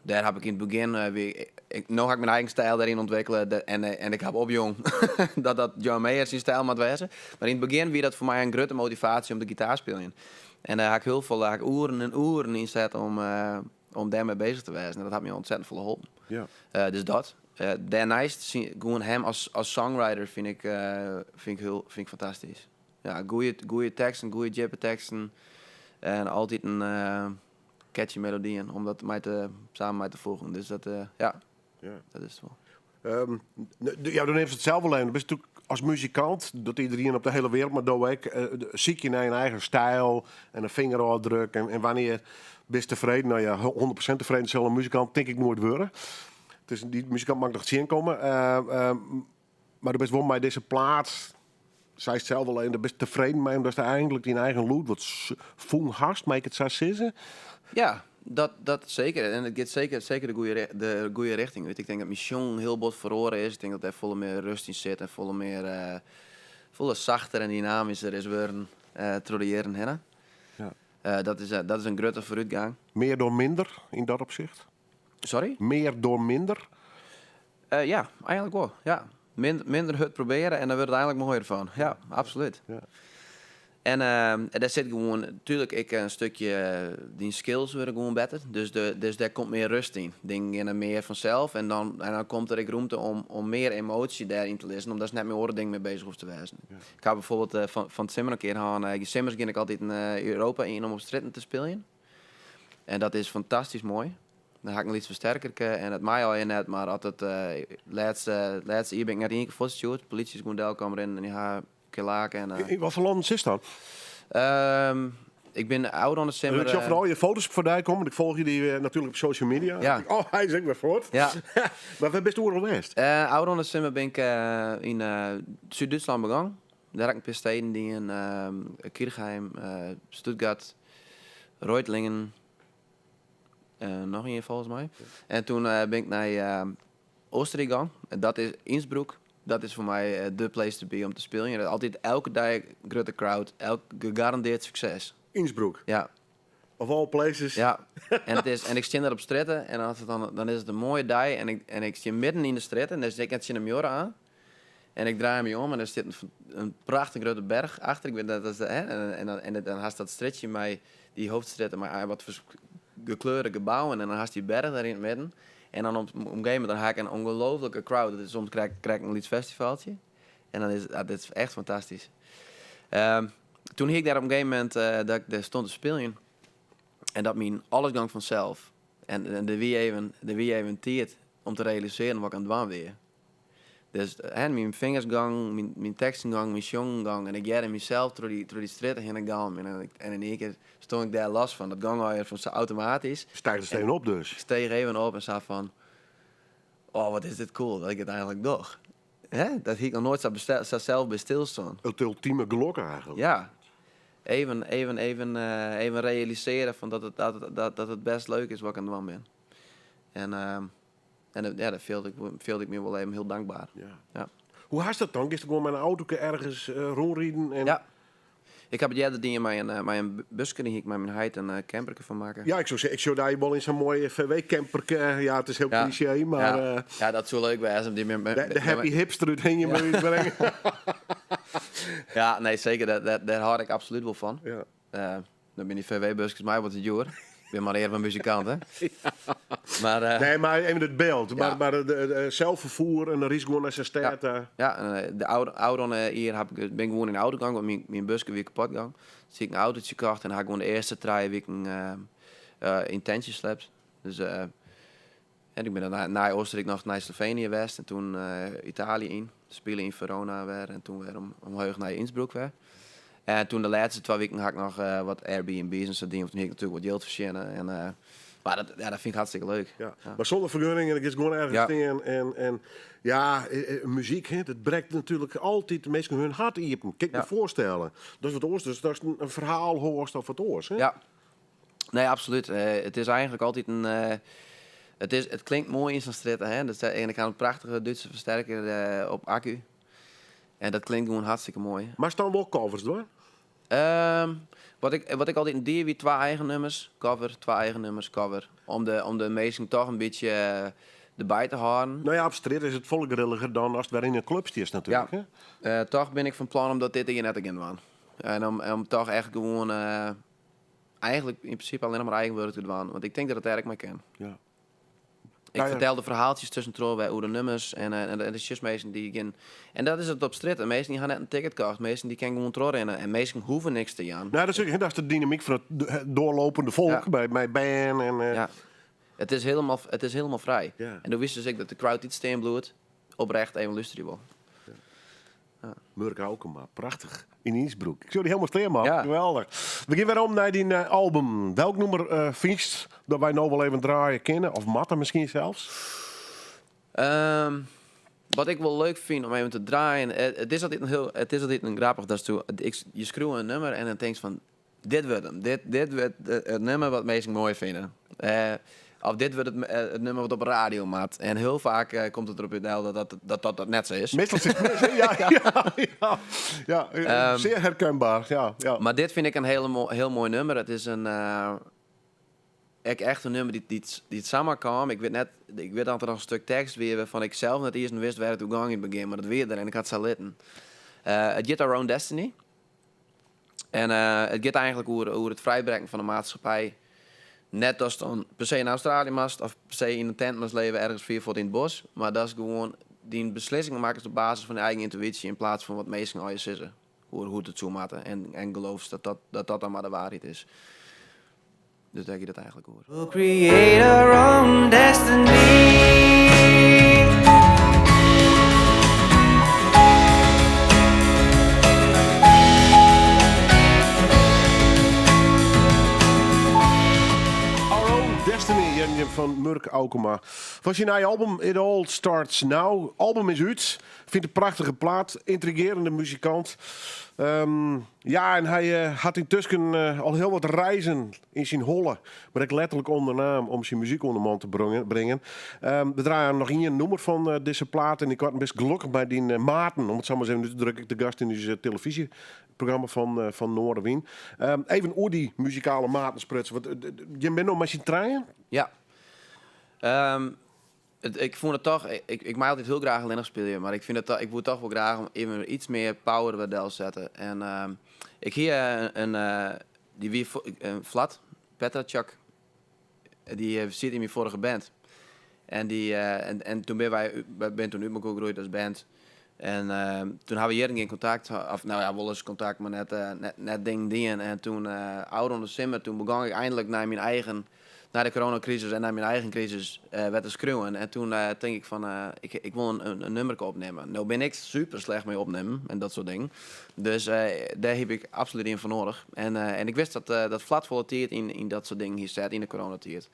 Dêr ha ik yn it begjin, wie, ik, no ha ik myn eigen styl dêryn ûntwikkele en ik ha opjûn dat John Mayer syn styl moat wêze. Mar yn it begjin wie dat foar my in grutte motivaasje om de gitaar te spyljen. En dêr ha ik hiel folle, ha ik oeren en oeren ynset om dêrmei beuzich te wêzen. En dat hat my ûntsettend folle holpen. Dus dat. Dêrneist gewoan him as songwriter fyn ik fantastysk. Ja, goeie teksten, goeie djippe teksten. En altyd in catchy melodyen om dat samen mei te foegjen. Dus dat, ja. Dat is it wol. Ja, do nimst it sels wol even. Do bist natuerlik as muzikant, dat iderien op de hiele wrâld, mar do ek, sykje nei in eigen styl en in fingerôfdruk. En wannear bist tefreden? No ja, 100% tefreden sil in muzikant tink ik noait wurde. Dus dy muzikant moat noch tsjinkomme. Mar do bist wol mei dizze plaat, seist sels al even, do bist tefreden mei, omdatst eigentlik dyn eigen lûd wat fûn hast, mei ik it sa sizze? Ja, dat seker. En it giet seker de goeie rjochting út. Ik tink dat myn sjongen hiel bot feroare is. Ik tink dat dêr folle mear rêst yn sit en folle mear, folle sachter en dynamysker is wurden troch de jierren hinne. Dat is in grutte foarútgong. Mear door minder yn dat opsicht? Sorry? Mear door minder? Ja, eigentlik wol. Ja. Minder hurd probearje en dan wurdt it eigenlik moaier fan. Ja, absolút. Ja. En dêr sit gewoan tuerlik ek in stikje, dyn skills wurde gewoan better. Dus, dus dêr komt mear rêst yn. Dingen geane mear fansels en dan komt der ek romte om mear emoasje dêryn te lizzen, omdat net mear oare dingen mei beuzich hoecht te wêzen. Ja. Ik ha byfoarbyld fan it simmer in kear hân, simmers gean ik altyd yn Europa yn om op strjitten te spyljen. En dat is fantastysk moai. Dan ha ik in lyts fersterkerke en it mei allegear net, mar as it lêste, lêste jier bin ik net ien kear fuortstjoerd. De polysje is gewoan delkommen rinnen en dy ha in kear lake. En, Yn watfoar lannen sitst dan? Ik bin ôfrûne simmer. Ik sjoch foaral je foto's foarby kommen. Ik folgje dy natuerlik op social media. Ja. Oh, hy is ek wer fuort. Ja. Mar wêr bist oeral west? Ôfrûne simmer bin ik yn Súd-Dútslân begûn. Dêr ha ik in pear steden dien. Kirchheim, Stuttgart, Reutlingen. Noch ien folgens my. En toen bin ik nei Oostenryk gien. En dat is Innsbruck. Dat is foar my de place to be om te spyljen. Altyd elke dei grutte crowd, elk gegarandearre sukses. Innsbruck? Ja. Of all places? Ja. En, it is, en ik stean dêr op strjitte en as it dan, dan is it in moaie dei en ik stean midden yn de strjitte en dan sit ik net tsjin de muorre oan. En ik draai my om en der sit in prachtich grutte berch achter. Ik wit net, dat is de, hè? En dan hast dat strjitsje mei dy hoofdstrjitte mei wat gekleurde gebouwen en dan hast dy berch dêr yn it midden. En dan op in gegeven momint dan ha ik in ongelooflike crowd. Dat is soms krekt in lyts festivaltsje. En dan is het, ah, dit is echt fantastysk. Toen hie ik dêr op in gegeven momint dat ik dêr stond te spyljen. En dat myn alles gong fansels. En der wie even tiid om te realisearjen wat ik oan it dwaan wie. Dus hè, myn fingers gong, myn teksten gong, myn sjongen gong. En ik hearde mysels troch dy strjitte hinne gaan. En yn ien kear stond ik dêr los fan. Dat gong allegear fan sa automatysk. Steigest even op dus? Ik steech even op en sa fan... Oh, wat is dit cool dat ik it eigenlik doch. Hè? Dat hie ik noch noait sa sels by stilstien. It ultime gelok eigenlik. Ja. Even realisearje fan dat it bêst leuk is wat ik oan it dwaan bin. En ja, dêr fielde ik my wol even hiel tankber. Ja. Ja. Hoe hast dat dan? Giest gewoan mei in auto ergens rûnriden? En... Ja. Ik ha it earder dien mei in buske. Dy hie ik mei myn heit in camperke fan makke. Ja, ik soe sizze, ik sjoch dy wol yn sa'n moaie VW-camperke. Ja, it is hiel klisjee, mar... Ja. Ja, dat soe leuk wêze om dy De happy hipster út Hingum by ús bringen. Ja, nee, seker. Dêr hâld ik absolút wol fan. Ja. Dan binne dy VW-buskes my wat te djoer. Ik bin mar earme muzikant, hè? Maar, Nee, mar even it byld. Ja. Mar de selsferfier en dan rydst gewoan nei sa'n stêd. Ja, ja, en de ôfrûne jier bin ik gewoan yn de auto gong, want myn buske wie kapot gong. Dus hie ik in autotsje kocht en ha ik gewoan de earste 3 wiken yn tentsjes slept. Dus en ik bin dan nei Oostenryk noch nei Slovenië west en toen Italië yn. Spile yn Verona wer en toen wer omheech nei Innsbruck wer. En toen de lêste 2 wiken ha ik noch wat Airbnb's en sa dien, want toen hie ik natuerlik wat jild fertsjinne. En, mar dat, ja, dat fyn ik hartstikke leuk. Ja. Ja. Mar sûnder fergunning en dan giest gewoan ergens Ja. stean en ja, muzyk, hè, dat brekt natuerlik altyd de minsken hun hert iepen. Kin ik my Ja. foarstelle. Dat is wat oars, dus datst in ferhaal hoarst of wat oars. Hè? Ja. Nee, absolút. It is eigenlik altyd in, it klinkt moai yn sa'n strjitte, hè? Dat is, en ik ha in prachtige Dútske fersterker op akku. En dat klinkt gewoan hartstikke moai. Mar dan wol covers dwaan? Wat ik altyd die, wie 2 eigen nummers, cover, 2 eigen nummers, cover. Om de minsken toch in bytsje derby te hâlden. Nou ja, op strjitte is it folle grilliger dan ast wer yn in klup stiest natuerlik. Ja. Hè? Toch bin ik fan plan om dat dit jier net te gean dwaan. En om toch echt gewoan, eigenlik yn prinsipe allinnich mar eigen wurk te dwaan. Want ik tink dat it dêr ek mei kin. Ja. Ik Nou ja. fertel de ferhaaltsjes tuskentroch wer oer de nummers en de sjochst minsken dy gean. En dat is it op strjitte. Minsken dy ha net in ticket kocht. Minsken dy kinne gewoan trochrinne. En minsken hoege niks te jaan. Nou, dat is, dat is de dynamyk fan it doarlopende folk Ja. by bern. En, Ja. It is hielendal frij. Ja. En doe wist dus ek dat de crowd dy't stean bliuwt, oprecht even lústerje wol. Ja. Ja. Murk Aukema, prachtich. Yn Innsbruck. Ik sjoch dy hielendal stean, man. Ja. Geweldich. We gean wer om nei dyn album. Welk nûmer fynst dat wy no wol even draaie kinne? Of moatte miskien sels? Wat ik wol leuk fyn om even te draaien... It is altyd in hiel, it is altyd in grappich dat sto, ik, je skriuwe in nûmer en dan tinkst fan... Dit wurdt him. Dit wurdt it nûmer wat minsken moai fine. Of dit wurdt it nûmer wat op de radio moat. En hiel faak komt it derop út del dat dat net sa is. Meastal is it mis, hè? Ja, ja, ja. Ja, zeer herkenbaar. Ja, ja. Mar dit fyn ik in hiel moai nûmer. It is in, Ek echt in nûmer dy't samar kaam. Ik wit net, ik wit dat der noch in stik tekst wie wêrfan ik sels net iens wist wêr it oer gong yn it begjin, mar dat wie der en ik ha it sa litten. It hjit Our Own Destiny. En it giet eigentlik oer it frijbrekken fan de maatskippij. Net datst dan per se nei Australië moatst of per se yn in tent moatst leve ergens fier fuort yn it bosk, mar datst gewoan dyn beslissingen makkest op basis fan dyn eigen yntuïsje yn plaats fan wat minsken allegear sizze oer hoe't it soe moatte en geloofst dat dat dan mar de waarheid is. Dus dêr giet it eigentlik oer. We'll create our own destiny. Our Own Destiny, hearden jim fan Murk Aukema. Fan syn nije album It All Starts Now. Album is út. Fynt in prachtige plaat. Yntrigearjende muzikant. Ja, en hy hat yntusken al hiel wat reizen yn syn holle, mar ek letterlik ûndernaam om syn muzyk oan de man te bringen. We draaie noch ien nûmer fan dizze plaat en ik waard best gelokkich by dyn maten, om it sa mar ris even út te drukken, de gast yn ús telefyzjeprogramma fan Noardewyn. Even oer dy muzikale maten sprutsen, want jim binne no mei syn trijen? Ja. Ik fûn it toch, ik mei altyd hiel graach allinnich spylje, mar ik fyn it, ik woe toch wol graach om even iets mear power wer delsette. En ik hie in, dy wie Vlad Petracek, dy siet yn myn foarige band. En dy, en toen binne wy, wy binne toen út mekoar groeid as band. En toen ha we jierren gjin kontakt, of no ja, wolris kontakt, mar net dingen dien. En toen, ôfrûne simmer, toen begûn ik eindelijk nei myn eigen Nei de coronakrisis en nei myn eigen krisis wer te skriuwen. En toen tink ik fan, ik wol in nûmerke opnimme. No bin ik super slecht mei opnimmen en dat soart dingen. Dus dêr hie ik absolút ien foar noadich. En ik wist dat Vlad folle tiid yn dat soart dingen hie set yn de coronatiid.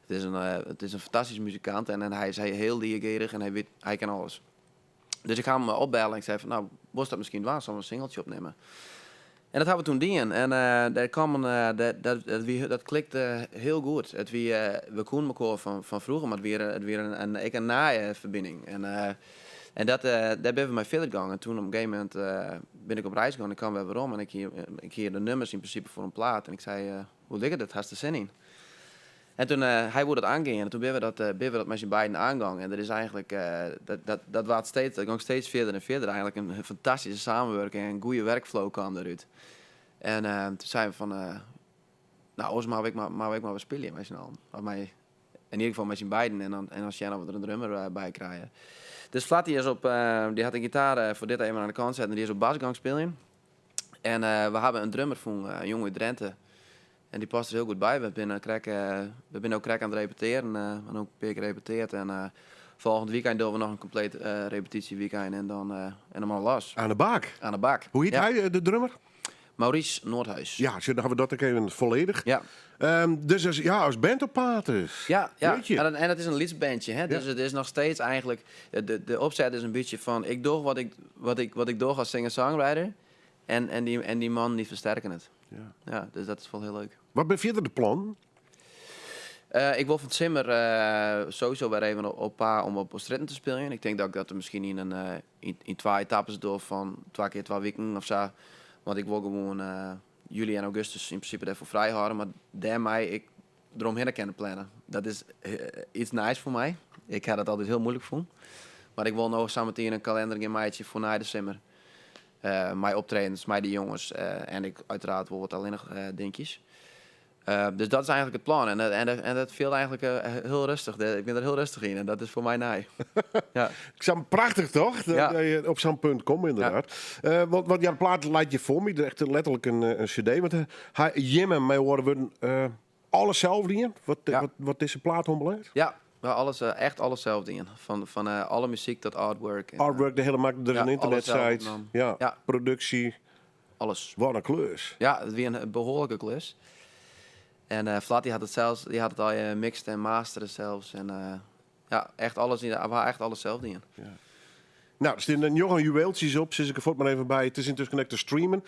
It is in fantastyske muzikant en hy is hiel leergierig en hy wit, hy kin alles. Dus ik ha him opbelle en ik sei fan, no, wolst dat miskien dwaan, sille we in singeltsje opnimme? En dat ha we toen dien en dêr kaam in, dat, dat wie, dat klikte hiel goed. It wie, we koenen mekoar fan froeger, mar it wie, it wie in, ek in nije ferbining. En en dat, dêr binne we mei fierder gong. En toen op in gegeven momint bin ik op reis gong en ik kaam wer werom en ik hie, ik hie de nummers yn prinsipe foar in plaat. En ik sei, hoe liket it, hast der sin yn? En toen, hy woe dat oangean en toen binne we dat, binne we dat mei syn beiden oangong. En dat is eigentlik, dat, dat, dat waard steeds, dat gong steeds fierder en fierder. Eigentlik in fantastyske samenwurking en in goede werkflow kaam dêrút. En toen seinen we fan, nou, oars moatte we ek mar, moatte we ek mar wat spylje mei syn allen. Of mei, yn ieder gefal mei syn beiden en dan, en dan sjen oft we der in drummer by krije. Dus Vlad die is op, die hat de gitaar foar dit even oan de kant set en die is op bas gong spyljen. En we hawwe in drummer fûn, in jonge út Drenthe. En dy past der hiel goed by. We binne krekt, we binne no krekt oan it repetearen. We hawwe no in pear kear repeteard en folgjend wykein dogge we noch in kompleet repetysjewykein en dan, en dan mar los. Aan de bak. Aan de bak. Hoe hjit Ja. hy, de drummer? Maurice Noordhuis. Ja, sjoch, dan hawwe we dat ek even folledich. Ja. Dus as, ja, as band op paad is. Ja, ja. Jeetje. En dat is in lyts bandje, hè? Dus it is noch steeds eigentlik, de opset is in bytsje fan ik doch wat ik doch as singer-songwriter en dy mannen dy fersterke it. Ja. Ja, dus dat is wol hiel leuk. Wat binne fierder de plannen? Ik wol fan 't simmer sowieso wer even op paad om op strjitten te spyljen. Ik tink dat ik dat miskien yn twa etappes doch fan twa kear twa wiken of sa. Want ik wol gewoan july en augustus yn prinsipe dêrfoar frij hâlde, mar dêrmei ik deromhinne kinne planne. Dat is iets nijs foar my. Ik ha dat altyd hiel muoilik fûn. Mar ik wol no sametien in kalinder gean meitsjen foar nei de simmer. Mei optredens, mei de jonges en ek uiteraard wol wat allinnich dinkjes. Dus dat is eigentlik it plan. En dat fielt eigentlik hiel rêstich. Ik bin der hiel rêstich yn en dat is foar my nij. Ja. Sa prachtich toch? Ja. Dat je op sa'n punt komt ynderdaad. Ja. Want ja, de plaat leit hjir foar my, echt letterlik in cd. Want ha jimme mei oare wurden alles sels dien, Ja. wat dizze plaat oanbelanget? Ja, we alles, echt alles sels dien. Fan alle muzyk tot artwork. En, Artwork, de hiele mak, der is ja, in alles sels internetsite. opnommen. Ja, Ja. produksje. Alles. Wat in klus. Ja, it wie in behoarlike klus. En Vlad die hat it sels, die hat it al mixed en mastere sels. En ja, echt alles, we ha echt alles sels dien. Ja. Nou, der steane njoggen juweeltsjes op, sis ik der fuort mar even by. It is yntusken ek te streamen.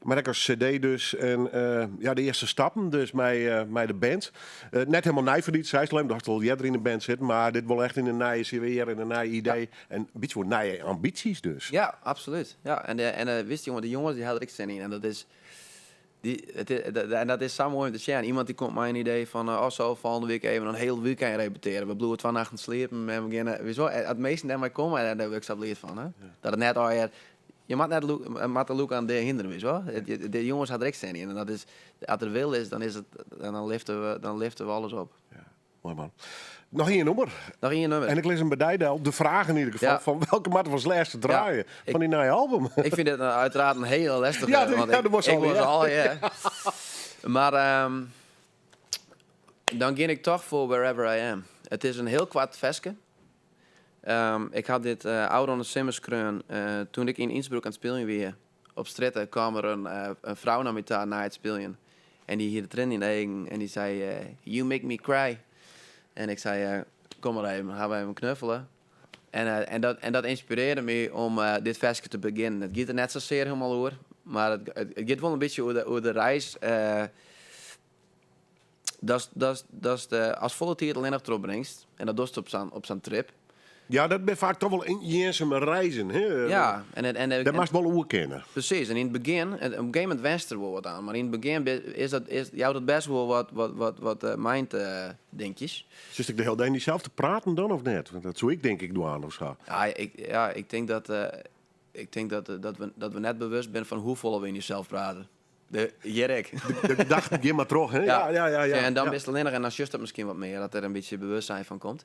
Mar ek as cd dus. En ja, de earste stappen dus mei de band. Net hielendal nij foar dy, seist al even, do hast al earder yn de band sitten, mar dit wol echt yn in nije sfear en in nij idee. Ja. En in bytsje wol nije ambysjes dus. Ja, absolút. Ja, en witst, jonge, de jonges dy ha der ek sin yn. En dat is... Die, het, en dat is sa moai om te sjen. Iemand die komt mei in idee fan, oh zo, volgende week even een heel weekend repeteren. We bliuwe 2 nachten sliepen en we beginnen. Weet je wel, het meesten daarmee komen en daar word ik zo blij van. Hè? Dat het net al, ja, je moet net moet de look aan de hinderen, weet je wel. De jongens hadden er ook zin in. En dat is, als er wil is, dan is het, en dan liften we alles op. Ja, mooi man. Nog één nummer. Nog één nummer. En ik lees hem bij Dijdel, de vraag in ieder geval, van welke maat was laatste draaien van die nieuwe album? Ik vind het uiteraard een hele lastige. Ja, want dat was ik al, was ja. al, ja. Maar dan ging ik toch voor Wherever I Am. Het is een heel kwart veske. Ik had dit Out on the Simmers kreun. Toen ik in Innsbruck aan het spelen weer op stritten kwam er een vrouw naar mij toe na het spelen. En die hier de trend in de eigen en die zei, You make me cry. En ik zei, kom maar even, gaan we even knuffelen. En dat inspireerde me om dit versje te beginnen. Het gaat er net zozeer helemaal over, maar het gaat wel een beetje over de reis. Dat is de, als volle tijd alleen nog erop brengt, en dat doet op zo'n trip. Ja, dat ben vaak toch wel in jenseme reizen. Hè? Ja, en het, en, Dat en mag wel oer kennen. Precies, en in het begin, en op een gegeven moment wenst er wel wat aan, maar in het begin is dat, is, jou dat best wel wat mind dingetjes. Zit ik de hele dag niet zelf te praten dan of net? Want dat zou ik denk ik doen aan of zo. Ja, ik denk dat we net bewust zijn van hoeveel we in jezelf praten. De Jerk. De dag begint maar terug, hè? Ja, ja, ja, ja. Ja, en dan is het alleen nog, en dan just dat misschien wat meer, dat er een beetje bewustzijn van komt.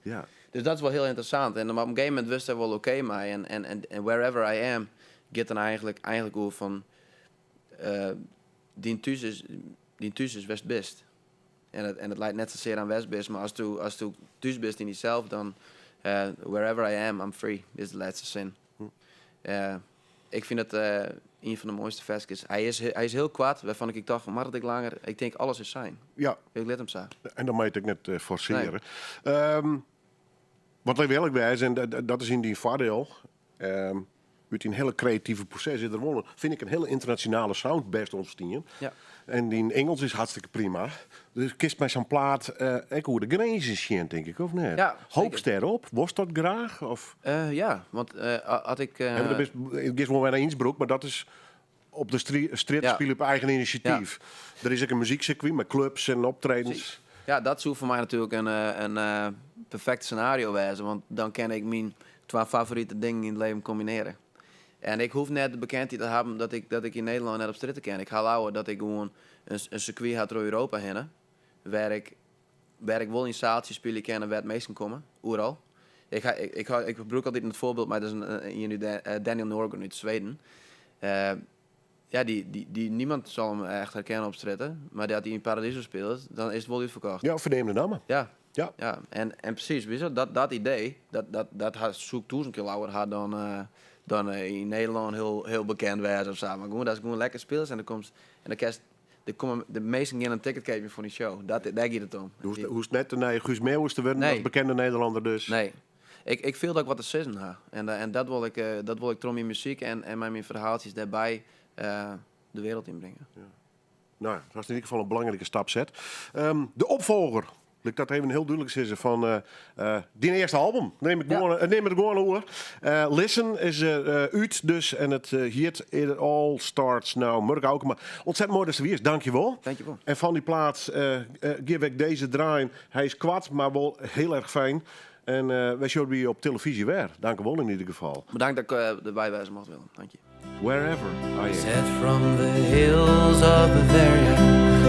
Dus dat is wel heel interessant. En op een gegeven moment wist hij wel oké, maar en wherever I am, gaat dan eigenlijk over van die thuis is, die thuis is Westbist. En het lijkt net zozeer aan Westbist, maar als du thuis bist in jezelf, dan wherever I am, I'm free, is de laatste zin. Ik vind dat een van de mooiste versjes. Hij is heel kwaad, waarvan ik dacht van, maar dat ik langer... Ik denk, alles is zijn. Ik let hem zo. En dan moet ik net forceren. Nee. Wat wij wel bij zijn, dat is in die voordeel. Uit een hele creatieve proces in de wonen, vind ik een hele internationale sound best ontstaan. En die Engels is hartstikke prima. Dus kist mij zo'n plaat, ik hoe de grenzen zien, denk ik, of net? Ja, zeker. Hoop sterop, was dat graag? Of? Ja, want had ik, Ja, maar dat is, ik gis wel naar Innsbruck, maar dat is op de street spelen op eigen initiatief. Er is ook een muziekcircuit met clubs en optredens. Precies. Ja, dat zou voor mij natuurlijk een perfect scenario wezen, want dan kan ik mijn twee favoriete dingen in het leven combineren. En ik hoef net de bekendheid te hebben dat ik in Nederland net op straat ken. Ik haal ouder dat ik gewoon een circuit had door Europa heen. Waar ik wel in zaaltjes spelen kan en waar het meesten komen. Overal. Ik gebruik altijd het voorbeeld, maar dat is een nu Daniel Norgren uit Zweden. Ja, niemand zal hem echt herkennen op straat, maar dat hij in Paradiso speelt, dan is het wel uitverkocht. Ja, verneem de namen. Ja, en precies, weet je, dat idee, dat had zoek toe een keer ouder had dan in Nederland heel bekend werd of zo. Maar gewoon, dat is gewoon lekker speels en dan komt, en dan kerst, er komen de meesten gaan een ticket kopen voor die show. Daar gaat het om. Hoe is het net een Guus Meeuwis te worden Nee. als bekende Nederlander dus? Nee. Ik voel dat ik wat te zeggen heb. En dat wil ik trom in muziek en mijn verhaaltjes daarbij de wereld inbrengen. Ja. Nou, dat is in ieder geval een belangrijke stap zet. De opvolger, laat ik dat even heel duidelijk zeggen, van die eerste album. Neem ik gewoon neem het gewoon hoor. Listen is uit dus en het hier It All Starts Now. Murk Aukema. Ontzettend mooi dat ze weer is. Dankjewel. Dankjewel. En van die plaats geef ik deze draaien. Hij is kwad, maar wel heel erg fijn. En wij zullen weer op televisie weer. Dank u wel in ieder geval. Bedankt dat ik erbij wezen mocht, Willem. Dank je. Wherever I am. Set from the hills of Bavaria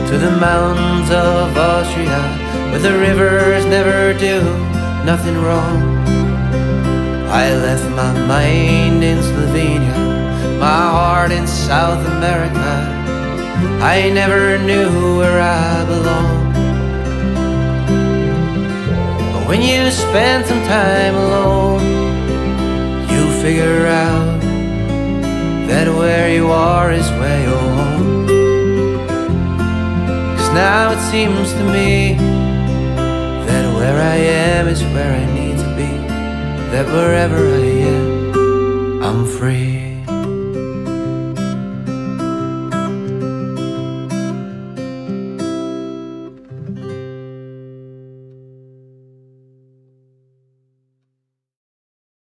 to the mountains of Austria, where the rivers never do nothing wrong. I left my mind in Slovenia, my heart in South America. I never knew where I belonged. But when you spend some time alone, you figure out that where you are is where you're home. Because now it seems to me that where I am is where I need to be, that wherever I am, I'm free.